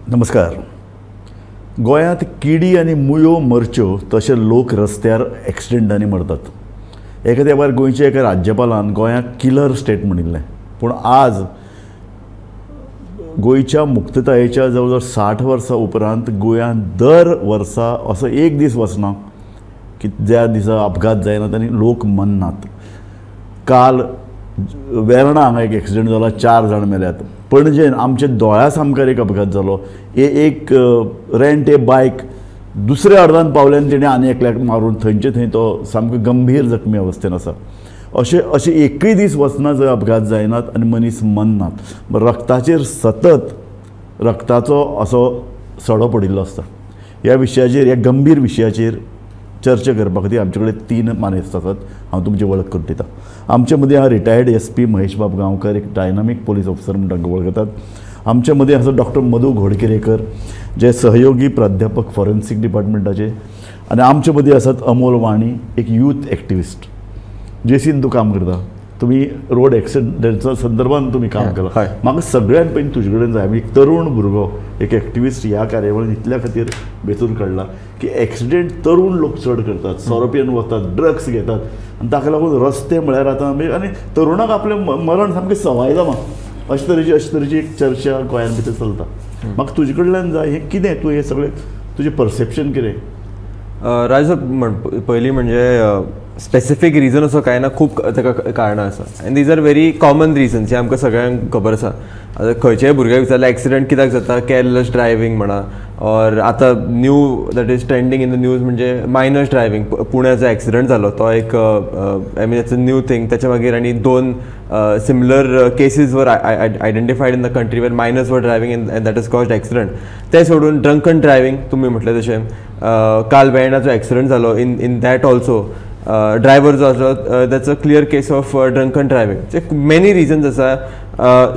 नमस्कार. गोंयांत किडी आनी मुयो मरच्यो तशे लोक रस्त्यार एक्सिडेंटांनी मरतात. एका तेंपार गोंयच्या एका राज्यपालान गोंयाक किलर स्टेट म्हणिल्लें, पूण आज गोंयच्या मुक्ततायेच्या जवळ जवळ 60 वर्सां उपरांत गोंयांत दर वर्सा असो एक दीस वचना की ज्या दिसा अपघात जायनात आनी लोक मरनात. काल वेर्णा हांगा एक एक्सिडंट जाला, 4 जाण मेल्यात. पणजेन आमच्या दोळ्या सामकार एक अपघात जालो. एक रेंट ए बायक दुसऱ्या अर्दान पावल्यान तेणें आनी एकल्याक मारून थंयचे थंय तो सामको गंभीर जखमी अवस्थेन आसा. अशें अशें एकूय दीस वचना जंय अपघात जायनात आनी मनीस मरनात. रक्ताचेर सतत रक्ताचो असो सडो पडिल्लो आसता. ह्या विशयाचेर, ह्या गंभीर विशयाचेर चर्चा करपा खातीर आमचे कडेन 3 मानेस्त आसात. हांव तुमची वळख करून दिता. आमचे मदीं आहा रिटायर्ड SP महेशबाब गांवकर, एक डायनामीक पोलीस ऑफिसर म्हूण तांकां वळखतात. आमचे मदीं आसा डॉक्टर मधू घोडकिरेकर, जे सहयोगी प्राध्यापक फॉरेन्सीक डिपार्टमेंटाचे. आनी आमचे मदीं आसात अमोल वाणी, एक यूथ एक्टिविस्ट. जेसीन तूं काम करता, तुमी रोड एक्सिडंटच्या संदर्भान तुमी काम केलां. म्हाका सगळ्यान पयलीं तुजे कडेन जाय, एक तरूण भुरगो, एक एक्टिविस्ट ह्या कार्यावळीन इतल्या खातीर वेंचून काडला की एक्सिडेंट तरूण लोक चड करतात, सोरो पिवन वतात, ड्रग्स घेतात आनी ताका लागून रस्ते म्हळ्यार आतां आमी आनी तरुणाक आपलें मरण सामकें सवाय जालां. अशे तरेची एक चर्चा गोंयांत भितर चलता. म्हाका तुजे कडल्यान जाय हें कितें, तूं हें सगळें तुजें परसेप्शन कितें? राजू, पयलीं म्हणजे स्पेसिफीक रिजन असो कांय ना, खूब ताका कारणां आसा आनी these are very common reasons, हें आमकां सगळ्यांक खबर आसा. आतां खंयच्याय भुरग्याक विचारल्यार एक्सिडंट कित्याक जाता, कॅरलेस ड्रायव्हींग म्हणा, ऑर आतां new that is trending in the news म्हणजे मायनर्स ड्रायव्हींग. पुण्याचो एक्सिडंट जालो तो एक, I mean it's a new thing. ताच्या मागीर आनी 2 similar cases were identified in the country where minors were driving and that is caused accident. तें सोडून drunken driving तुमी म्हटलें तशें, काल वेर्णाचो एक्सिडंट जालो, इन that also driver जो आसलो that's a clear case of drunken driving. Many reasons आसा,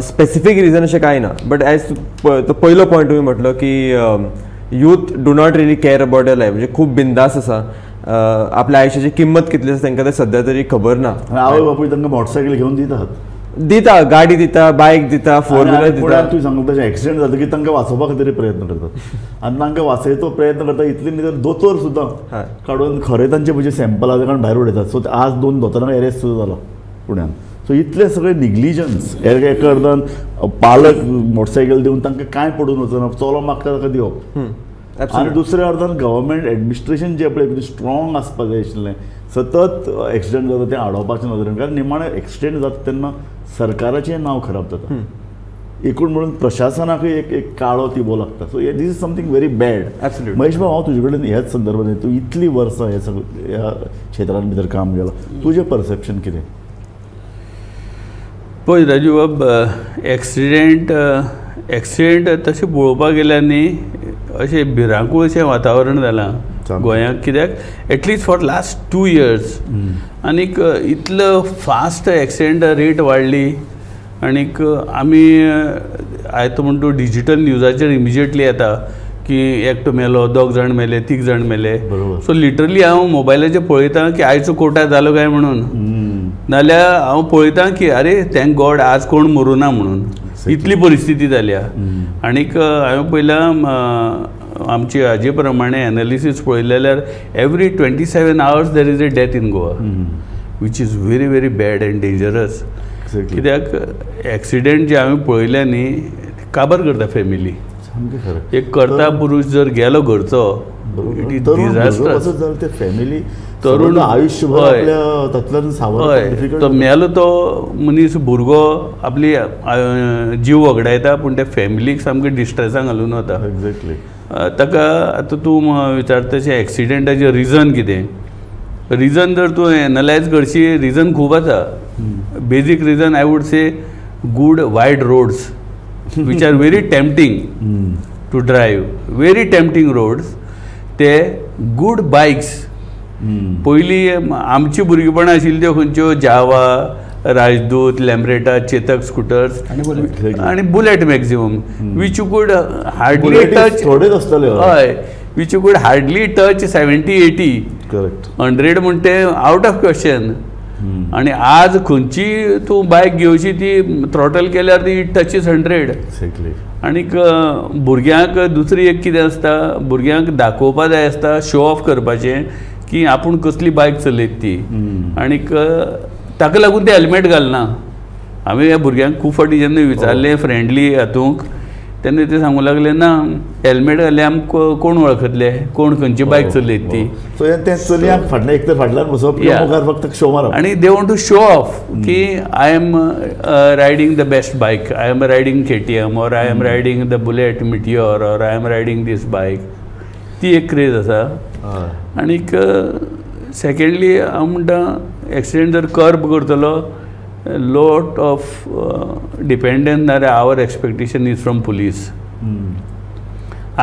स्पेसिफीक रिजन अशें कांय ना. बट एज तो पयलो पॉयंट तुमी म्हटलो की youth do not really care about their life, म्हणजे खूब बिंदास आसा, आपल्या आयुश्याची किंमत कितली आसा तांकां तें सद्या तरी खबर ना. आवय बापूय तांकां मोटरसायकल घेवन दितात, दिता, गाडी दिता, बायक दिता, 4 व्हिलर दिता. तूं सांगता तशें एक्सिडंट जाता की तांकां वाचोवपा खातीर प्रयत्न करतात आनी तांकां वाचयतो प्रयत्न करता इतले न्ही तर दोतोर सुद्दां काडून खरें तांचे म्हणजे सॅम्पल आसा कारण भायर उडयतात. सो आज 2 दोतोरांक एरेस्ट सुद्दां जालो पुण्यान. सो इतले सगळे निग्लिजन्स, एका अर्दान पालक मोटरसायकल दिवन तांकां कांय पडून वचना, चलो मागता ताका दिवप. आनी दुसऱ्या अर्दान गव्हर्मेंट एडमिनिस्ट्रेशन जें पळय स्ट्रॉंग आसपाक जाय आशिल्लें, सतत एक्सिडंट जाता तें आडोवपाचें नदरेन, कारण निमाणें एक्सिडंट जाता तेन्ना सरकाराचें नांव खराब जाता, एकूण म्हणून प्रशासनाकूय एक एक काळो तिबो लागता. So this is something very bad. Mahesh भाऊ, हांव तुजे कडेन ह्याच संदर्भान, तूं इतलीं वर्सां हे सगळें ह्या क्षेत्रान भितर काम केलां, तुजें परसेप्शन कितें? पळय राजू बाब, एक्सिडेंट तशें पळोवपाक गेल्यार न्ही अशें भिरांकूळ अशें वातावरण जालां गोंयांत. कित्याक at least for last 2 years आनीक इतलो फास्ट एक्सिडेंट रेट वाडली. आनीक आमी आयत म्हण तूं डिजीटल न्यूजाचेर इमिजिएटली येता की एकटो मेलो, 2 जाण मेले, 3 जाण मेले. सो लिटरली हांव मोबायलाचेर पळयतां की आयचो कोटा जालो काय म्हणून, नाल्यार हांव पळयतां की अरे thank God आज कोण मरूना म्हणून, इतली परिस्थिती जाल्या. आनीक हांवें पळयलां आमची हाजे प्रमाणे एनालिसीस पळयलें जाल्यार every 27 hours there is a death in Goa, which is very very bad and dangerous. कित्याक एक्सिडेंट जे हांवें पळयल्या न्ही, काबर करता फॅमिली, एक करता पुरूश जर गेलो घरचो, it is disaster. Family तरुण आयुष्यभर हय, तो मेलो तो मनीस भुरगो आपली जीव वगडायता, पूण त्या फॅमिलीक सामकें डिस्ट्रेसान घालून वता. एक्झॅक्टली. ताका आतां तूं विचारता तशें एक्सिडेंटाचें रिजन कितें, रिजन जर तूं एनलायज करशी, रिजन खूब आसा. Basic reason I would say good wide roads which are very tempting to drive, very tempting roads, ते गूड बायक्स. पयलीं आमची भुरगेपणां आशिल्ली त्यो खंयच्यो, जावा, राजदूत, लॅम्ब्रेटा, चेतक स्कुटर्स आनी Bullet maximum, which you could hardly touch. थोडेच आसताले. हय, which you could hardly touch 70-80. Correct. 100 म्हणटे ते आवट ऑफ क्वेश्चन. आनी आज खंयची तूं बायक घेवची ती थ्रॉटल केल्यार ती टचीस 100. एक्झॅक्टली. आनीक भुरग्यांक दुसरी एक कितें आसता, भुरग्यांक दाखोवपा जाय आसता, शो ऑफ करपाचें की आपूण कसली बायक चलयत ती, आनीक ताका लागून ते हेल्मेट घालना. हांवें ह्या भुरग्यांक खूब फावटी जेन्ना विचारलें फ्रेंडली हातूंक, तेन्ना ते सांगूं लागले ना हेल्मेट घातल्यार आमकां कोण वळखतले, कोण खंयची बायक चलयत ती. सो ते चलयांक फाटल्यान एक तर फाटल्यान बसप, मुखार फक्त शो मारप, आनी they want to show off की I am riding the best bike, I am riding KTM or I am riding the Bullet Meteor or I am riding this bike. ती एक क्रेज आसा. आनीक सेकेंडली हांव म्हणटा accident जर कर्ब करतलो, lot of dependence नाल्यार our expectation is from police.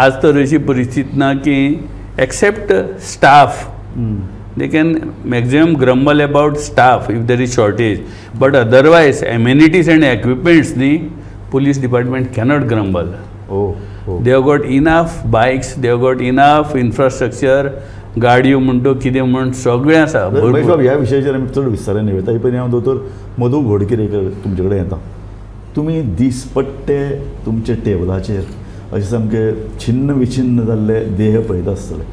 आज तर अशी परिस्थिती ना की except staff they can maximum grumble about staff if there is shortage, but otherwise amenities and equipments न्ही police department cannot grumble. They have got enough bikes, they have got enough infrastructure, गाडयो म्हणटो कितें म्हण सगळें आसा. महेश बाब, ह्या विशयाचेर आमी चड विस्तारान वयता. ही पयलीं हांव दोतोर मधू घोडकिरेकर तुमचे कडेन येता. तुमी दिसपट्टे तुमच्या टेबलाचेर अशें सामके छिन्न विछिन्न जाल्ले देह पळयता आसतले,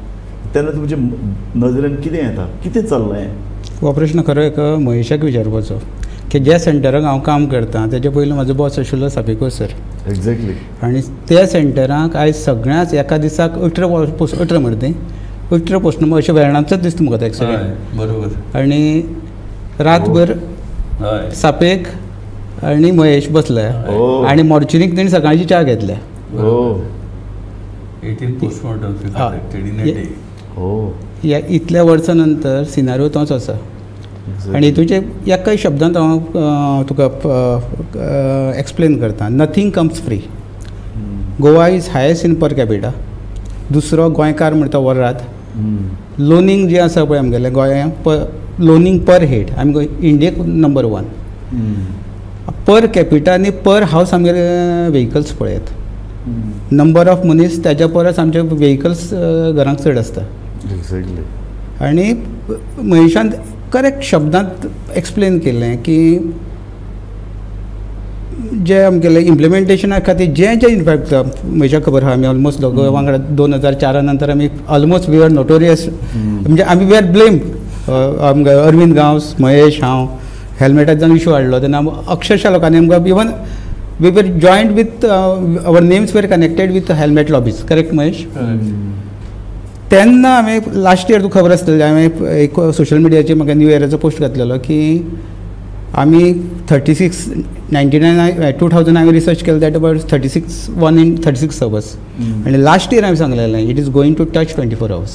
तेन्ना तुमचे नजरेन कितें येता, कितें चल्लां? हो प्रश्न खरो एक महेशाक विचारपाचो की ज्या सेंटराक हांव काम करता तेजे पयलीं म्हाजो बॉस आशिल्लो सापेको सर. एग्जॅक्टली. आनी त्या सेंटराक आयज सगळ्यांच एका दिसाक 18 मरे ती 18 पोस्ट अशें वेर्णाचोच दिसता म्हाका तो एक्सिडेंट. बरोबर. आनी रातभर सापेक आनी महेश बसले आनी मॉर्च्युरीक तेणी सकाळची च्या घेतल्या. 18 postmortem. ह्या इतल्या वर्सां नंतर सिनारियो तोच आसा. आनी हितूचे एकाय शब्दांत हांव तुका एक्सप्लेन करता. Nothing comes free. Goa is highest in per capita. दुसरो गोंयकार म्हणटा वरात. लोनींग जें आसा पळय आमगेलें गोंयांत, लोनींग पर हेड आमी इंडियेक नंबर 1. पर कॅपिटा आनी पर हावस आमगेले व्हेकल्स पळयात, नंबर ऑफ मनीस ताज्या परस आमचे व्हेकल्स घरांक चड आसता. एक्झॅक्टली. आनी महेशान करेक्ट शब्दांत एक्सप्लेन केलें की जे आमगेले इम्प्लिमेंटेशना खातीर जें जें इनफॅक्ट म्हज्या खबर आहा, आमी ऑलमोस्ट दोगां वांगडा 2004 नंतर आमी ऑलमोस्ट we are notorious, म्हणजे आमी we are blame. आमकां अरविंद गांवस, महेश, हांव हेल्मेटाक जावन इशू हाडलो तेन्ना अक्षरशा लोकांनी आमकां even we were joined with our names were connected with helmet lobbies. Correct Mahesh? तेन्ना हांवें लास्ट इयर तुका खबर आसतलें, हांवें एक सोशल मिडियाचेर म्हाका न्यू इयराचो पोस्ट घातलेलो की आमी 3699 2000 हांवें रिसर्च केलें that about 36 1 in 36 hours. आनी लास्ट इयर हांवें सांगलेलें it is going to touch 24 hours.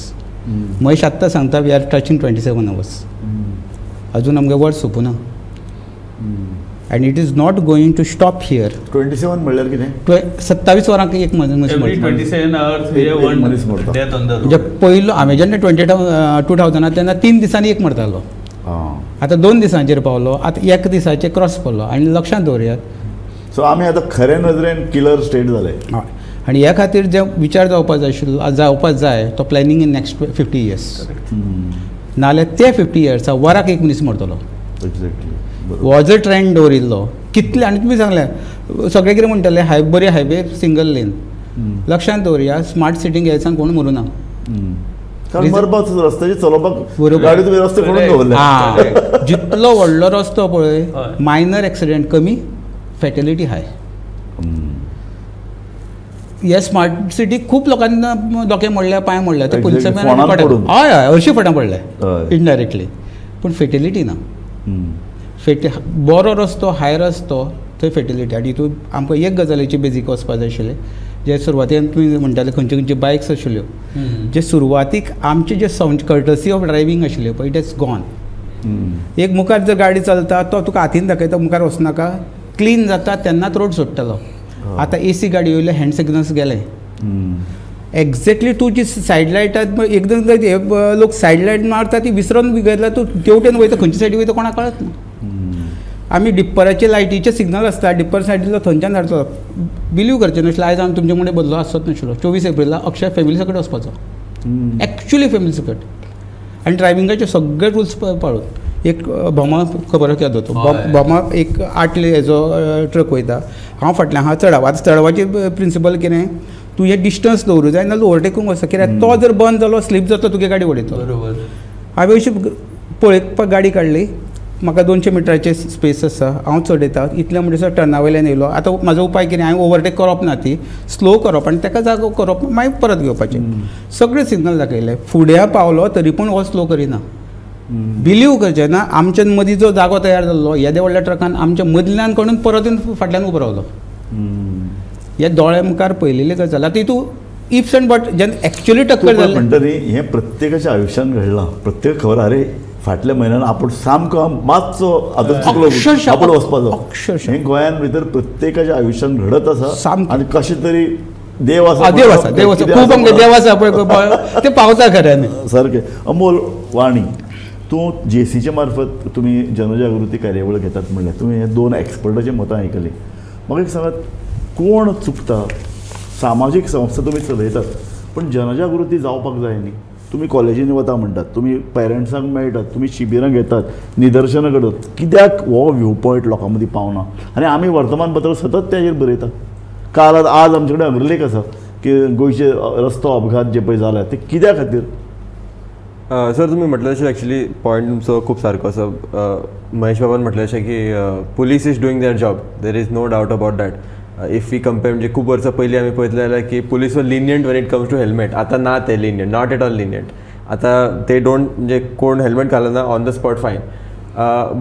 Mahesh आत्तां सांगता we are touching 27 hours. अजून आमगे वर्स सोंपूना. And it is not going to stop here. 27 म्हणल्यार कितें? 27 वरांक एक मनीस मरता. 27 आवर्स मनीस मरता. म्हणजे पयलो हांवें जेन्ना 2000 तेन्ना 3 दिसांनी एक मरतालो, आतां 2 दिसांचेर पावलो, आतां 1 दिसाचेर क्रॉस पावलो. आनी लक्षांत दवरयात, सो आमी आतां खरे नदरेन किलर स्टेट जाले. हय. आनी ह्या खातीर जे विचार जावपा जाय आशिल्लो, जावपा जाय तो प्लॅनिंग इन नेक्स्ट 50 इयर्स. नाल्यार ते 50 इयर्सा वराक एक मनीस मरतलो. एक्झॅक्टली. हो जर ट्रेंड दवरिल्लो कितले, आनी तुमी सांगलें सगळे कितें म्हणटले हाय बरी हायवे सिंगल लेन, लक्षांत दवरया स्मार्ट सिटींक ह्या कोण मरूं ना. मरपाक रस्त्याचेर चलोवपाक गाडी तुमी रस्ते फोडून दवरले. जितलो व्हडलो रस्तो पळय मायनर एक्सिडेंट कमी, फेटेलिटी हाय. हे स्मार्ट सिटी खूब लोकांना दोके मोडल्या, पांय मोडल्या, ते पुलिसां हय हय हरशीं फटां पडले इनडायरेक्टली, पूण फेटेलिटी ना. बरो रस्तो, हाय रस्तो, थंय फेटेलिटी. आनी हितून आमकां एक गजालीची बेजीक वचपा जाय आशिल्लें, जे सुरवातेन तुमी म्हणटाले खंयच्यो खंयच्यो बायक्स आशिल्ल्यो, जे सुरवातीक आमचे जे कर्टसी ऑफ ड्रायव्हींग आशिल्ल्यो पळय, it is gone. एक मुखार जर गाडी चलता तो तुका हातीन दाखयता मुखार वचनाका, क्लीन जाता तेन्नाच रोड सोडटलो. आतां एसी गाडी येयले, हँड सिग्नल्स गेले. एक्झॅक्टली तूं जी सायड लायटात एकदम लोक सायड लायट मारता ती विसरून गेल्या, तूं तेवटेन वयता खंयचे सायडी वयता कोणाक कळत ना. आमी डिप्पराचे लायटीचे सिग्नल आसता, डिप्पर सायडीचो थंयच्यान धाडटलो. बिलीव करचें नाशिल्लें आयज आमी तुमचे मुखार बदलो आसत नाशिल्लो. 24 एप्रिलाक अक्षय फॅमिली सकट वचपाचो, एक्चुअली फॅमिली सकट, आनी ड्रायव्हिंगाचे सगळे रुल्स पाळून. एक भोमा खबर आसा तो भोमा एक आटले हेजो ट्रक वयता, हांव फाटल्यान आहा चडाव. आतां चडावाचे प्रिंसिपल कितें, तूं हें डिस्टन्स दवरूं जाय नाजाल्यार ओवरटेक करूंक वचना, कित्याक तो जर बंद जालो स्लीप जातलो तुगे गाडी उडयतलो. बरोबर. हांवें अशी पळयपाक गाडी काडली, म्हाका 200 मिटराचे स्पेस आसा, हांव चडयता इतलें म्हणसर टर्ना वयल्यान येयलो. आतां म्हाजो उपाय कितें, हांवें ओवरटेक करप ना, ती स्लो करप आनी ताका जागो करप, मागीर परत घेवपाचें. सगळे सिग्नल दाखयले, फुड्या पावलो तरी पूण हो स्लो करिना. बिलीव करचें ना, आमच्या मदीं जो जागो तयार जाल्लो येद्या व्हडल्या ट्रकान आमच्या मदल्यान कडून परत येवन फाटल्यान उबो रावलो. हे दोळे मुखार पळयलेली गजाल. आतां हितून इफ्स एंड बट जेन्ना एक्चुअली टक्कर जाली म्हणटा न्ही, हें प्रत्येकाच्या आयुश्यान घडलां. प्रत्येक खबर अरे फाटल्या म्हयन्यान आपूण सामको मातसो आतां चुकलो आपूण वचपाचो. अक्षरशः हें गोंयान भितर प्रत्येकाच्या आयुश्यान घडत आसा आनी कशें तरी देव आसा, देव आसा, देव आसा, खूब आमकां देव आसा पळय ते पावता खऱ्यांनी सारकें. अमोल वाणी, तूं जेसीच्या मार्फत तुमी जनजागृती कार्यावळ घेतात म्हणल्यार तुमी हे 2 एक्सपर्टाची मतां आयकलीं. म्हाका एक सांगात, कोण चुकता? सामाजीक संस्था तुमी चलयतात पण जनजागृती जावपाक जाय न्ही. तुमी कॉलेजींनी वता म्हणटात, तुमी पेरंट्सांक मेळटात, तुमी शिबिरां घेतात, निदर्शनां करतात, कित्याक हो व्यू पॉयंट लोकां मदीं पावना? आनी आमी वर्तमानपत्र सतत तेजेर बरयतात. काल आज आमचे कडेन अग्रलेख आसा की गोंयचे रस्तो अपघात जे पळय जाल्या ते कित्या खातीर. सर तुमी म्हटलें तशें एक्चुली पॉयंट तुमचो खूब सारको आसा. महेश बाबान म्हटलें अशें की police is doing their job, there is no doubt about that. If we compare म्हणजे खूब वर्सां पयलीं आमी पळयतले जाल्यार की police were lenient when it comes to helmet. आतां ना ते lenient, not at all lenient. आतां ते don't, म्हणजे कोण हेल्मेट घालना on the spot fine,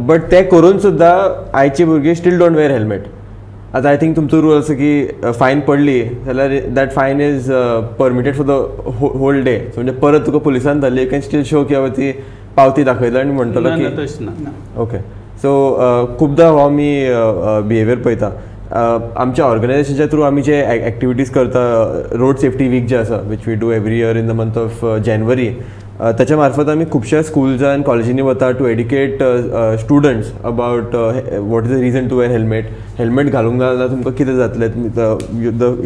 but ते करून सुद्दां आयची भुरगीं स्टील don't wear helmet. आतां I think तुमचो रूल आसा की फायन पडली जाल्यार that fine is permitted for the whole day. So म्हणजे परत तुका पुलिसान धरली you can still show की हांवें ती पावती दाखयला आनी म्हणटलो की ओके. सो खुबदां हो आमी बिहेवियर पळयता. आमच्या ऑर्गनायझेशनच्या थ्रू आमी जे एक्टिविटीज करता, रोड सेफ्टी वीक जे आसा which we do every year in the month of January, त्याच्या मार्फत आमी खुबश्या स्कुल्सान कॉलेजींनी वता to educate students about what is the reason to wear helmet. Helmet घालूंक ना जाल्यार तुमकां कितें जातलें,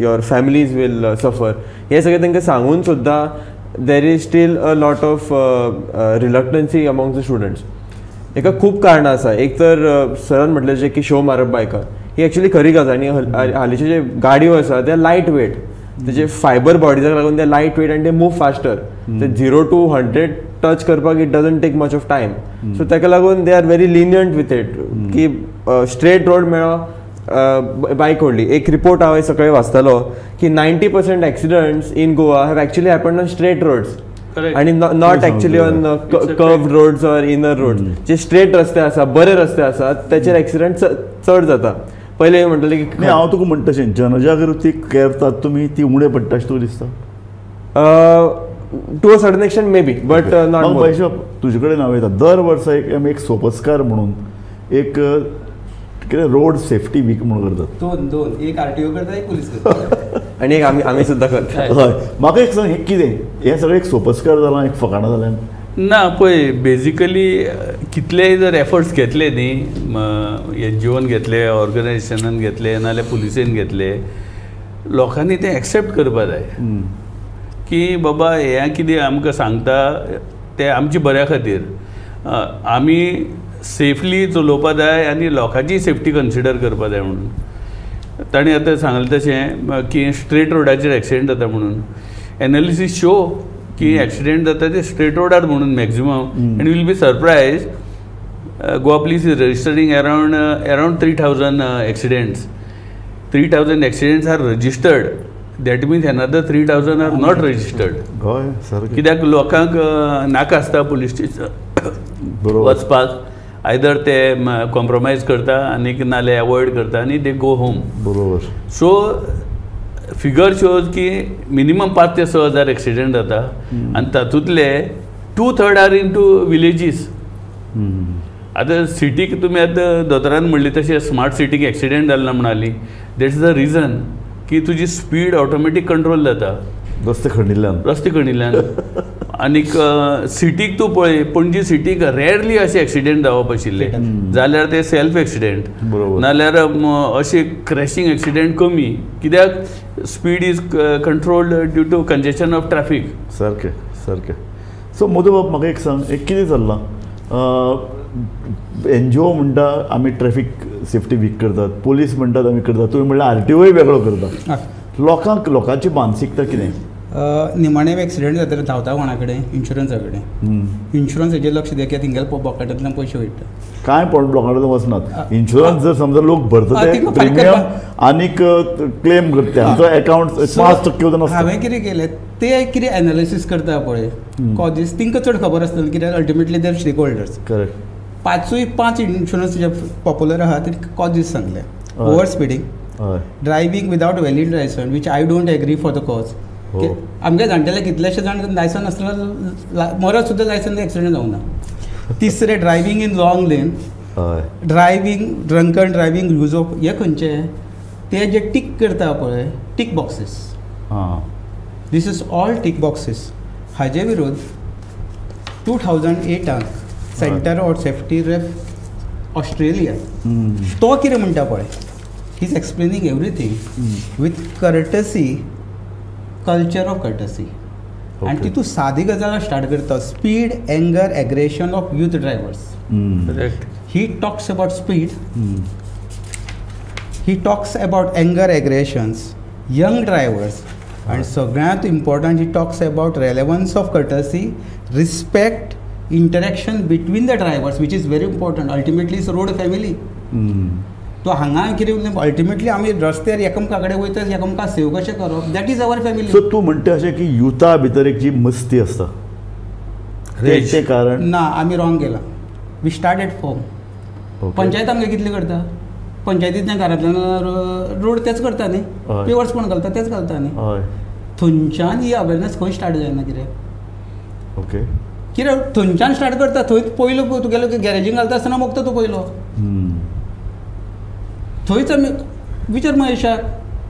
your families will सफर, हें सगळें तांकां सांगून सुद्दां there is still a lot of reluctancy among the students. हेका खूब कारणां आसा. एक तर सरान म्हटलें जें की शो मारप बायकार, ही एक्चुअली खरी गजाल. आनी हालींच्यो जे गाडयो आसा ते लायट वेट, तेजे फायबर बॉडीजाक लागून ते लायट वेट आनी ते मूव फास्टर. ते 0 to 100 touch करपाक it doesn't take much of time. So ताका लागून they are very lenient with it की स्ट्रेट रोड मेळ्ळो बायक ओडली. एक रिपोर्ट हांवें सकाळीं वाचतालो की 90% accidents in Goa have actually happen on straight roads आनी not actually on curved roads or inner roads. J straight रस्ते आसा, बरे रस्ते आसा, तेचेर एक्सिडंट चड जाता. पयलें म्हणटलें की हांव तुका म्हणटा तशें जनजागृती करतात तुमी ती उणें पडटा अशें तुका दिसता? To a certain extent maybe, but not more. तुजे कडेन हांव येता. दर वर्सा एक आमी एक सोपस्कार म्हणून एक कितें रोड सेफ्टी वीक म्हणून करतात. दोन एक आरटीओ करता, एक पुलीस करता आनी एक आमी सुद्दां करता. हय, म्हाका एक सांग, हें कितें, हें सगळें एक सोपस्कार जालां, एक फकाणां जाल्यान? ना पळय, बेजिकली कितलेय जर एफर्ट्स घेतले न्ही, एनजीओन घेतले, ऑर्गनायझेशनान घेतले, नाजाल्यार पुलिसेन घेतले, लोकांनी तें एक्सेप्ट करपा जाय की बाबा हें कितें आमकां सांगता तें आमच्या बऱ्या खातीर, आमी सेफली चलोवपा जाय आनी लोकांची सेफ्टी कन्सिडर करपा जाय म्हणून. ताणें आतां सांगलें तशें की स्ट्रेट रोडाचेर एक्सिडेंट जाता म्हणून, एनालिसीस शो की एक्सिडेंट जाता ते स्ट्रेट रोडार म्हणून maximum. And will be surprise, Goa police is registering around 3000 accidents. 3000 accidents are registered, that means another 3000 are not registered. कित्याक लोकांक नाका आसता पुलीस स्टेशन वचपाक, आयदर ते कॉम्प्रोमायज करता आनी नाल्यार एवॉयड करता आनी दे गो होम. बरोबर. सो फिगर शोज की मिनिमम 5 ते 6 हजार एक्सिडेंट जाता आनी तातूंतले 2/3 are in to villages. आतां सिटीक तुमी आतां दोतोरान म्हणलें तशें स्मार्ट सिटीक एक्सिडेंट जाल ना म्हणाली, that is the reason की तुजी स्पीड ऑटोमॅटीक कंट्रोल जाता रस्ते खणिल्ल्यान, रस्ते खणिल्ल्यान. आनीक सिटीक तूं पळय, पणजी सिटीक रेरली अशें एक्सिडेंट जावप आशिल्ले, जाल्यार ते सेल्फ एक्सिडेंट, नाल्यार अशे क्रॅशींग एक्सिडेंट कमी, कित्याक speed is controlled due to congestion of traffic. सारकें सारकें. सो मधुबाब, म्हाका एक सांग, एक कितें चल्लां, एनजीओ म्हणटा आमी ट्रॅफिक सेफ्टी वीक करतात, पोलीस म्हणटात आमी करतात, तुमी म्हणल्यार आरटीओय वेगळो करता. लोकांक लोकांची मानसिकता कितें? निमाणे एक्सिडंट जाता धांवता कोणा कडेन? इन्शुरन्सा कडेन. इन्शुरन्स हेजेर लक्ष दी की तेंगेले पॉकेटांतल्यान पयशे वयता. कांय पण लोकां कडेन वचनात. इन्शुरन्स जर समजा लोक भरता ते प्रिमियम आनीक क्लेम करता, आमचो एकावंट 5% आसता. हांवें कितें केलें ते कितें एनालिसीस करता पळय कॉजीस, तांकां चड खबर आसता कित्याक ultimately they are stakeholders. Correct. 5 insurance J popular आहा ते कॉजीस सांगले. Over speeding, driving without valid licence which I don't agree for the cause. आमगे जाणटेले कितलेशे जाण लायसन नासतना मरत सुद्दां लायसन एक्सिडंट जावना. तिसरे driving in long lane, driving drunken driving, use of हे खंयचे ते जे टीक करता पळय tick boxes, this is all tick boxes. हाजे विरोध 2008 centre or safety ref Australia तो कितें म्हणटा पळय, he is explaining everything with courtesy, culture of courtesy. आनी तितू सादी गजाल स्टार्ट करता, speed, anger, aggression of youth drivers. He talks about speed, he talks about anger, aggressions, young drivers, आनी सगळ्यांत important he talks about relevance of courtesy, respect, interaction between the drivers which is very important. Ultimately is road family. तो हांगा कितें ultimately आमी रस्त्यार एकामेका कडेन वयता, एकामेका सेव कशें करप, that is our family. So तूं म्हणटा अशें की युथा भितर एक जी मस्ती आसता तें कारण ना, आमी रॉंग गेला. We start at form. Panchayat आमगे कितली करता, पंचायतींतल्यान घरांतल्यान रोड तेच करता न्ही, पेवर्स कोण घालता तेच घालता न्ही. थंयच्यान ही अवेरनेस खंय स्टार्ट जायना कितें. ओके, कित्याक थंयच्यान स्टार्ट करता, थंय पयलो तुगेलो गॅरेजीन घालता आसतना मोगता तूं पयलो. थंयच आमी विचार महेशाक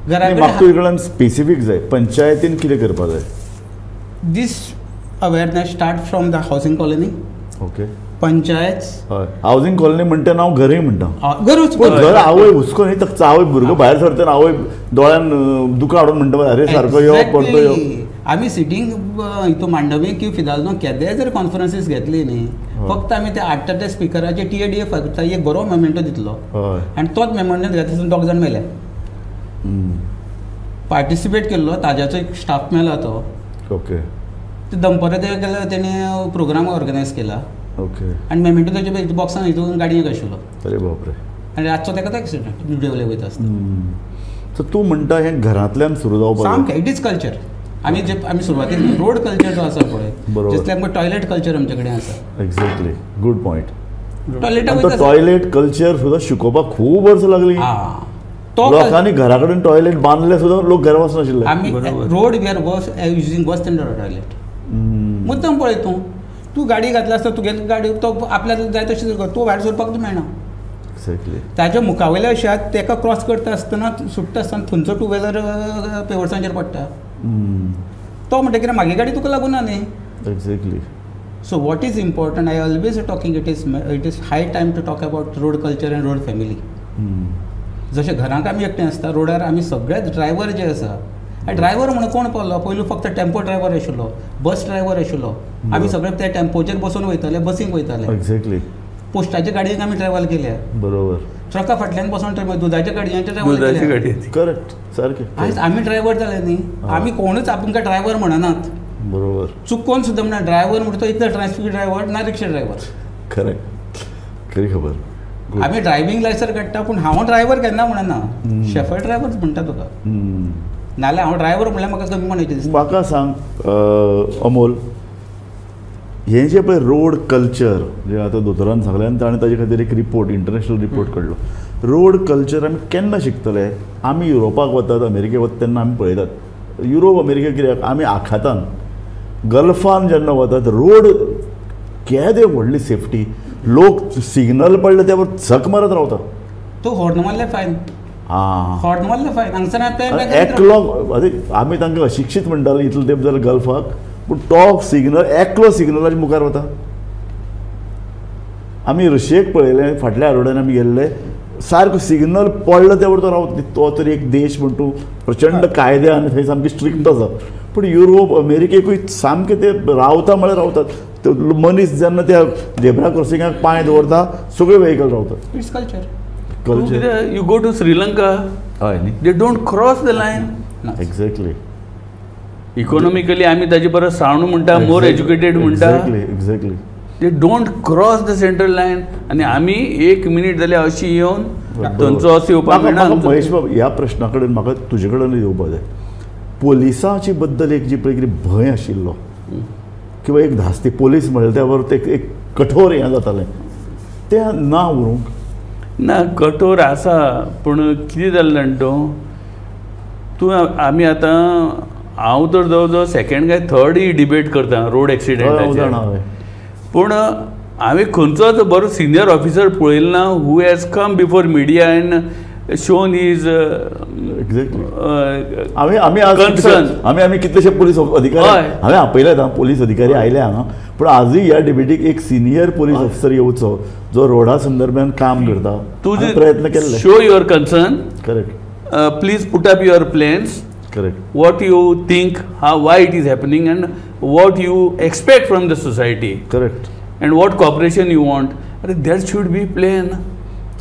घरा कडेन स्पेसिफीक जाय, पंचायतीन कितें करपाक जाय. This awareness start from the housing colony. Okay, panchayat. हय, हावसिंग कॉलनी म्हणटा हांव घरय म्हणटा. घरूच घर आवय हुस्को न्ही, तर आवय भुरगो भायर सरता आवय दोळ्यान दुकां हाडून म्हणटा अरे सारको यो परतो यो. आमी सिटींग हितून मांडवी किंवा फिदाल्दो केदेय जर कॉन्फरन्सीस घेतली न्ही, फक्त आमी ते हाडटा त्या स्पिकराचे TA DA फक्त एक बरो मेमेंटो दितलो आनी तोच मेमेंटो घेता दोग जाण मेले. पार्टिसिपेट केल्लो ताज्याचो एक स्टाफ मेला तो. ओके, ते दंपरा ते केला तेणें प्रोग्राम ऑर्गनायज केला. ओके, आनी मेमेंटो ताच्या बॉक्सान हितून गाडयेक आशिल्लो. अरे बापरे. आनी रातचो ताका तो एक्सिडंट देवले वयता आसतना. सो तूं म्हणटा हें घरांतल्यान सुरू जावपाक सामकें, it is culture. आमी जे आमी सुरवातीक रोड कल्चर जो आसा पळय, जसलें आमकां टॉयलेट कल्चर आमचे कडेन आसा. Exactly, good point. Toilet toilet culture सुद्दां शिकोवपाक खूब वर्सां लागली. लोकांनी घरा कडेन टॉयलेट बांदले सुद्दां लोक घरा वचनाशिल्ले. आमी road we are was using worse than toilet. मुद्दम पळय तूं, तूं गाडी घातली आसता तुगेली गाडी तो आपल्याक जाय तशें तूं भायर सरपाक तूं मेळना. एक्झॅक्टली. ताच्या मुखावयल्या अशा ताका क्रॉस करता आसतना सुट्टा आसतना थंयचो टू व्हिलर पेवर्सांचेर पडटा. तो म्हणटा कितें मागे गाडी तुका लागूना न्ही. Exactly. So what is important, I always talking, it is high time to talk about road culture and road family. जशें घरांक आमी एकटें आसता, रोडार आमी सगळे ड्रायव्हर जे आसा, ड्रायव्हर म्हणून कोण पावलो पयलू फक्त टेम्पो ड्रायव्हर आशिल्लो, बस ड्रायव्हर आशिल्लो, आमी सगळे त्या टेम्पोचेर बसून वयताले, बसीक वयताले. एक्झॅक्टली. पोस्टाच्या गाडयेक आमी ट्रॅव्हल केल्या. बरोबर. ट्रका फाटल्यान बसून ट्रॅव्हल, दुदाच्या गाडयांचे ट्रॅव्हल केल्या. करेक्ट, सारकें. आयज आमी ड्रायव्हर जाले न्ही, आमी कोणूच आमकां ड्रायव्हर म्हणनात. बरोबर. चुकोन सुद्दां म्हणा ड्रायव्हर म्हणटा तो इतलो ट्रॅफीक ड्रायव्हर ना रिक्षा ड्रायव्हर. खरें, खरी खबर. आमी ड्रायव्हींग लायसन्स काडटा पूण हांव ड्रायव्हर केन्ना म्हणना, शेफर ड्रायव्हर म्हणटा तुका. नाल्यार हांव ड्रायव्हर म्हणल्यार म्हाका कमी म्हणपाचें दिसता. म्हाका सांग अमोल, हें जें पळय रोड कल्चर जें आतां दोतोरान सांगलें आनी ताणें ताजे खातीर एक रिपोर्ट, इंटरनॅशनल रिपोर्ट काडलो. रोड कल्चर आमी केन्ना शिकतले? आमी युरोपाक वतात, अमेरिकेक वतात तेन्ना आमी पळयतात. युरोप अमेरिका कित्याक आमी आखातान गल्फान जेन्ना वतात रोड केदे व्हडली सेफ्टी, लोक सिग्नल पडले त्या बरोबर झक मारत रावता. तो हॉर्न मारले फायन, हॉर्न मारले फायन हांगसर एकलो. आमी तांकां अशिक्षीत म्हणटाले इतलो तेंप जाल्यार गल्फाक, पूण तो सिग्नल एकलो सिग्नलाच्या मुखार वता. आमी रशियेक पळयलें, फाटल्या आठवड्यान आमी गेल्ले, सारको सिग्नल पडलो त्या बरोबर तो रावत. तो तर एक देश म्हण तूं प्रचंड कायदे आनी थंय सामकी स्ट्रिक्ट आसा, पूण युरोप अमेरिकेकूय सामके ते रावता म्हळ्यार रावतात. मनीस जेन्ना त्या झेब्रा क्रॉसिंगाक पांय दवरता सगळे वेहिकल रावता. It's culture. Culture. You go to Sri Lanka, हय न्ही, they don't cross the line. Exactly. Economically आमी ताजे परस सावंड म्हणटा, मोर एज्युकेटेड म्हणटा. Exactly exactly. They don't cross the central line. आनी आमी एक मिनीट जाल्यार अशी येवन थंयचो असो येवपाक मेळना. महेश बाब, ह्या प्रश्ना कडेन म्हाका तुजे कडेन येवपाक जाय. पोलिसांचे बद्दल एक जी पळय कितें भंय आशिल्लो किंवा एक धास्ती, पोलीस म्हणल्यार त्या बरोबर एक कठोर हें जातालें, तें ना उरूंक ना. कठोर आसा पूण कितें जालें जाणा तूं, तूं आमी आतां हांव तर जवळ जवळ सेकेंड काय थर्ड ही डिबेट करता रोड एक्सिडेंटाचेर, पूण हांवें खंयचोच बरो सिनियर ऑफिसर पळयलो ना who has come before media and shown his exactly. आमी concern. आमी कितलेशे पोलीस अधिकारी हांवें आपयल्यात, पोलीस अधिकारी आयले हांगा, पूण आजूय ह्या डिबेटीक एक सिनियर पोलीस ऑफिसर येवचो जो रोडा संदर्भान काम करता, तुजे प्रयत्न केल्ले. Show your concern. Correct. Please put up your plans. Correct. What you think, how, why it is happening and what you expect from the society. Correct. And what cooperation you want. There should be plan.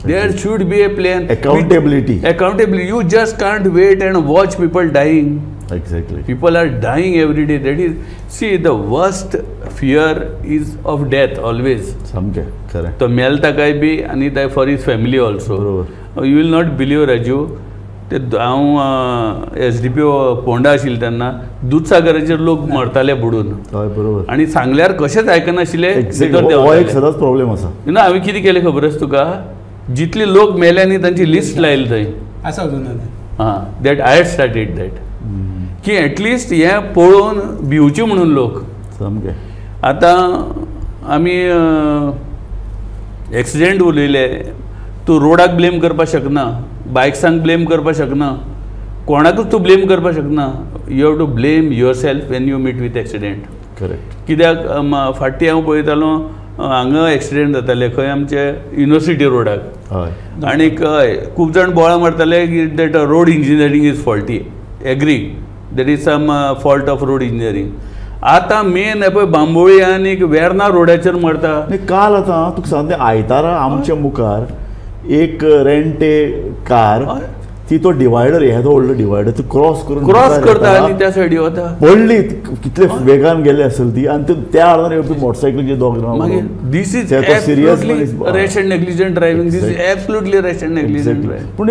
There should be a plan. Accountability. Accountability. You just can't wait and watch people dying. Exactly. People are dying every day. That is, see, the worst fear is of death always. Samke, correct. तो मेलता काय बी आनी ताय for his family also. You will not believe Raju, ते हांव S D P O Ponda आशिल्लें तेन्ना दुदसागराचेर लोक मरताले बुडून. हय बरोबर. आनी सांगल्यार कशेंच आयकनाशिल्ले. हो एक सदांच प्रॉब्लेम आसा. ना हांवें कितें केलें खबर आसा तुका, जितले लोक मेले न्ही तांची लिस्ट लायली थंय आसा अजून. हां, that I had started that की एटलिस्ट हें पळोवन भिवचे म्हणून लोक. सामकें. आतां आमी एक्सिडेंट उलयले, तूं रोडाक ब्लेम करपाक शकना, बायक्सांक ब्लेम करपाक शकना, कोणाकूच तूं ब्लेम करपाक शकना. You have to blame yourself when you meet with accident. Correct. कित्याक फाटीं हांव पळयतालो हांगा एक्सिडेंट जाताले खंय आमचे युनिवर्सिटी रोडाक, आनीक खूब जाण बोळां मारताले की that road engineering is faulty. Agree, that is some fault of road engineering. आतां मेन हें पळय बांबोळी आनी वेर्ना रोडाचेर मरता. काल आतां तुका सांगता, आयतारा आमच्या मुखार एक रेंटे कार ती तो डिवायडर, हे तो व्हडलो डिवायडर तो क्रॉस करून क्रॉस करता आनी त्या सायडी वता, पडली कितले वेगान गेले असेल ती, आनी त्या आडान येवपी मोटरसायकलीचे दोग जाण. मागीर this is serious rash and negligent driving. This is absolutely rash and negligent driving. पूण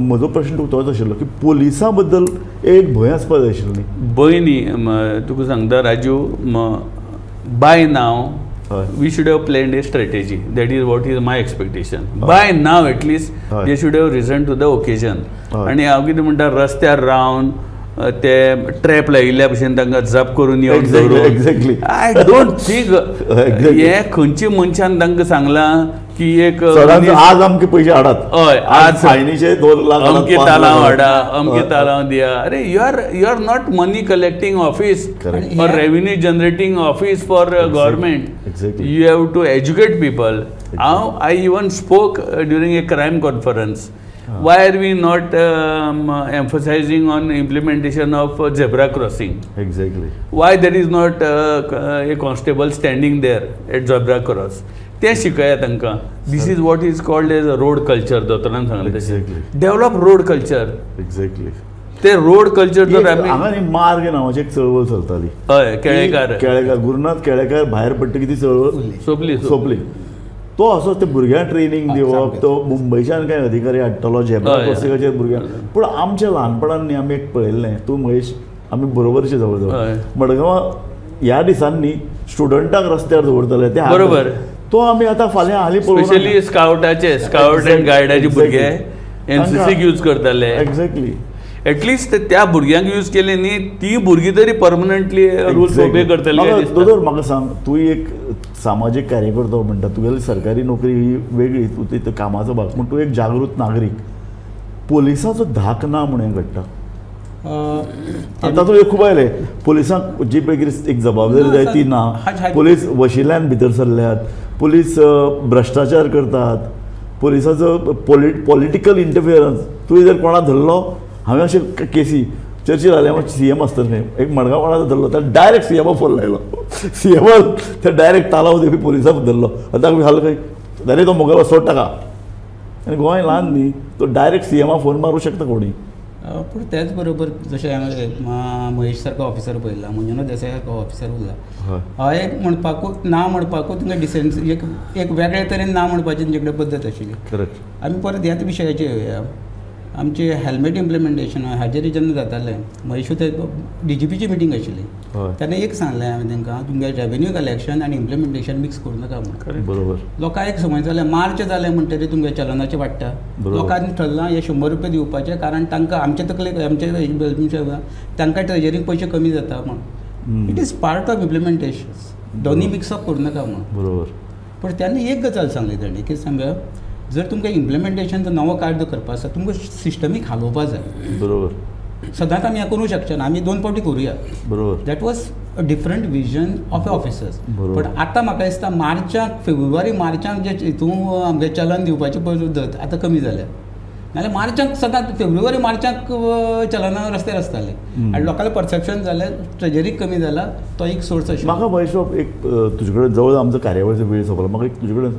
म्हजो प्रश्न तुका तोच आशिल्लो की पोलिसां बद्दल एक भंय आसपा जाय आशिल्लो न्ही. भंय न्ही, तुका सांगता राजू, बाय नाव we should have planned a strategy. That is what is my expectation. By now at least they should have risen to the occasion. आनी हांव कितें म्हणटा, रस्त्यार रावन ते ट्रॅप लायिल्ल्या भशेन तांकां जप करून येवन. एक्झॅक्टली. I don't think हें खंयच्या मनशान तांकां सांगलां की एक आज आमके पयशे हाडात, हय आज फायनीचे 2 लाख अमके तालांव हाडा, अमके तालांव दिया. अरे you are not money collecting office or revenue generating office for government. You have to educate people. हांव I even spoke during a crime conference. Why are we not emphasizing on implementation of zebra crossing? Exactly. Why there is not a constable standing there at zebra cross? ते शिकया तांकां. This is what is called as a road culture. दोतोरान सांगलें तशें, develop road culture. Exactly. ते road culture जर आमी हांगा न्ही मार्ग नांवाची एक चळवळ चलताली. हय, केळेकार, केळेकार, गुरुनाथ केळेकार भायर पडटकीर ती चळवळ सोंपली सोंपली. तो असो ते भुरग्यांक ट्रेनींग दिवप, तो मुंबयच्यान कांय अधिकारी हाडटलो झेब्रा क्रॉसिंगाचेर भुरग्यांक. पूण आमच्या ल्हानपणान न्ही आमी एक पळयल्लें, तूं महेश आमी बरोबरचे जवळ जवळ मडगांवां ह्या दिसांनी स्टुडंटाक रस्त्यार दवरताले ते. बरोबर. तो आमी आतां फाल्यां हालीं पळोवंक. स्पेशली स्कावटाचे, स्कावट एंड गायडाचे भुरगे एनसीसीक यूज करताले. एक्झॅक्टली. एटलिस्ट त्या भुरग्यांक यूज केले न्ही, ती भुरगीं तरी परमनंटली रूल्स ओबे करतली. दोतोर म्हाका सांग, तूं एक सामाजीक कार्यकर्तो म्हणटा, तुगेली सरकारी नोकरी ही वेगळी, तूं तितून कामाचो भाग, पूण तूं एक जागृत नागरीक. पोलिसाचो धाक ना म्हणून हें घडटा आतां. तूं खूब आयलें पोलिसांक जी पळय कितें एक जबाबदारी जाय ती ना, पोलीस वशिल्यान भितर सरल्यात, पोलीस भ्रश्टाचार करतात, पोलिसाचो पॉलिटिकल इंटरफियरन्स. तुवें जर कोणा धरलो, हांवें अशे केसी चर्चील आलेमांव सी एम आसतना खंय एक मडगांव कोणाचो धरलो तर डायरेक्ट सी एमाक फोन लायलो. सी एमान ते डायरेक्ट तालाव दिवपी पोलिसाक धरलो आनी ताका हाल खंय डायरेक्ट तो मोगलो सोड ताका. आनी गोंय ल्हान न्ही, तो डायरेक्ट सी एमाक फोन मारूं शकता कोणी. पूण त्याच बरोबर जशें हांवें महेश सारको ऑफिसर पळयला, मंजुनाथ देसाय सारको ऑफिसर उरला, हय एक म्हणपाकूच ना म्हणपाकूच तुमकां डिसन्स एक एक वेगळे तरेन ना म्हणपाची तेंचे कडेन पद्दत आशिल्ली. करेक्ट. आमी परत ह्याच विशयाचेर येवया. आमचे हेल्मेट इम्प्लिमेंटेशन हाजेर जेन्ना जातालें, महेशू ते डीजीपीची मिटींग आशिल्ली तेन्ना एक सांगलें हांवें तांकां, तुमगे रेवेन्यू कलेक्शन आनी इम्प्लिमेंटेशन मिक्स करूं नाका म्हणून. बरोबर. लोकांक एक समज जालें, मार्च जालें म्हणटकीर तुमगे चलनाचें वाडटा. लोकांनी ठरलां हे 100 रुपया दिवपाचे, कारण तांकां आमचे तकलेक आमचे तांकां ट्रेजरीक पयशे कमी जाता म्हणून. It is part of implementation, दोनी मिक्सअप करूं नाका म्हणून. बरोबर. पूण तेन्ना एक गजाल सांगली तांणी की सांगा, जर तुमकां इम्प्लिमेंटेशन नवो कायदो करपा आसा, तुमकां सिस्टमीक हालोवपा जाय. बरोबर. सदांच आमी हें करूंक शकचे ना, आमी 2 फावटी करुया. बरोबर. That was a different vision of officers. पण आतां म्हाका दिसता मार्चाक, फेब्रुवारी मार्चाक जे हितून आमगे चलन दिवपाची पद्दत आतां कमी जाल्या. नाजाल्यार मार्चाक सदांच फेब्रुवारी मार्चाक चलनां रस्त्यार आसताले आनी लोकांलें परसेप्शन जालें ट्रेजरीक कमी जाला, तो एक सोर्स आशिल्लो. म्हाका महेश बाब एक तुजे कडेन जवळ आमचो कार्यावळीचो वेळ सोंपला, म्हाका एक तुजे कडेन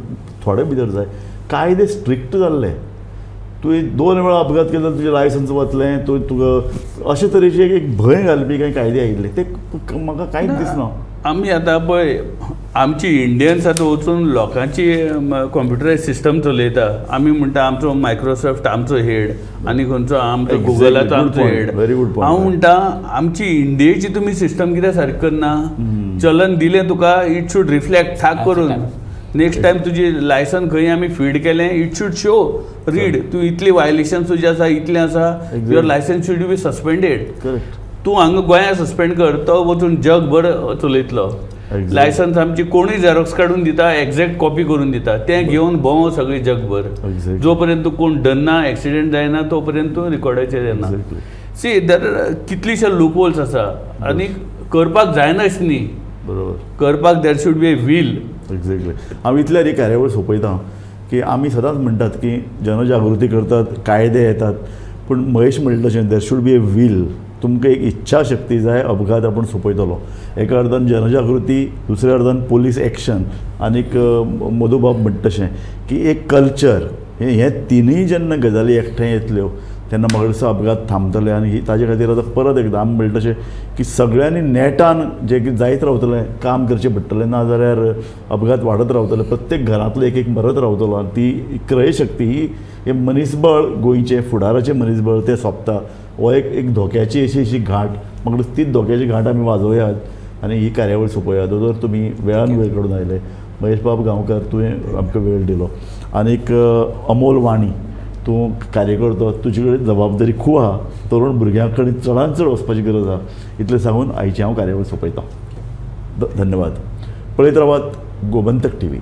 थोडे भितर जाय. कायदे स्ट्रिक्ट जाल्ले, तुवें 2 वेळा अपघात केलो तुजें लायसन्स वतलें, तूं तुका अशे तरेचे एक भंय घालपी कांय कायदे आयिल्ले, ते म्हाका कांयच दिसना. आमी आतां पळय आमची इंडियन्स आतां वचून लोकांची कंप्युटरायज सिस्टम चलयता. आमी म्हणटा आमचो मायक्रोसॉफ्ट आमचो हेड आनी खंयचो आमचो गुगलाचो आमचो हेड. हांव म्हणटा आमची इंडियेची तुमी सिस्टम कित्याक सारकी करना? चलन दिलें तुका, it should reflect ठाक करून. नेक्स्ट टायम तुजी लायसन खंय आमी फीड केलें, it should show read तूं इतली वायलेशन तुजें आसा, इतलें आसा, your licence should be suspended. तूं हांगा गोंया सस्पेंड कर, तो वचून जगभर चलयतलो. लायसन्स आमची कोणूय झेरोक्स काडून दिता, एग्जॅक्ट कॉपी करून दिता, तें घेवन भोंव सगळें जगभर. जो पर्यंत कोण डन्ना, एक्सिडेंट जायना तो पर्यंत तूं रिकॉर्डाचेर येना. सी दर कितलीशे लूपहोल्स आसा आनी करपाक जायनाच न्ही. बरोबर. करपाक there should be a will. Exactly. हांव इतल्यार ही कार्यावळ सोंपयता की आमी सदांच म्हणटात की जनजागृती करतात, कायदे येतात, पूण महेश म्हणटा तशें there should be a will. तुमकां एक इच्छा शक्ती जाय, अपघात आपूण सोंपयतलो. एका अर्दान जनजागृती, दुसऱ्या अर्दान पोलीस एक्शन, आनीक मधुबाब म्हणटा तशें की एक कल्चर. हे तिनूय जेन्ना गजाली एकठांय येतल्यो तेन्ना म्हाका दिसता अपघात थांबतले. आनी ताजे खातीर आतां परत एकदां आमी म्हणटा तशें की सगळ्यांनी नेटान जें कितें जायत रावतलें काम करचें पडटलें, ना जाल्यार अपघात वाडत रावतले, प्रत्येक घरांतलो एक एक मरत रावतलो. आनी ती क्रयशक्ती ही मनीसबळ, गोंयचें फुडाराचें मनीसबळ तें सोंपता. हो एक एक धोक्याची अशी अशी घांट, म्हाका दिसता तीच धोक्याची घांट आमी वाजोवयात आनी ही कार्यावळ सोंपोवया. दोतोर तुमी वेळान वेळ काडून आयले, महेशबाब गांवकार तुवें आमकां वेळ दिलो, आनीक अमोल वाणी तूं कार्यकर्तो, तुजे कडेन जबाबदारी खूब आहा, तरुण भुरग्यां कडेन चडान चड वचपाची गरज आहा. इतलें सांगून आयची हांव कार्यावळ सोंपयतां. धन्यवाद. पळयत रावात गोमंतक टीव्ही.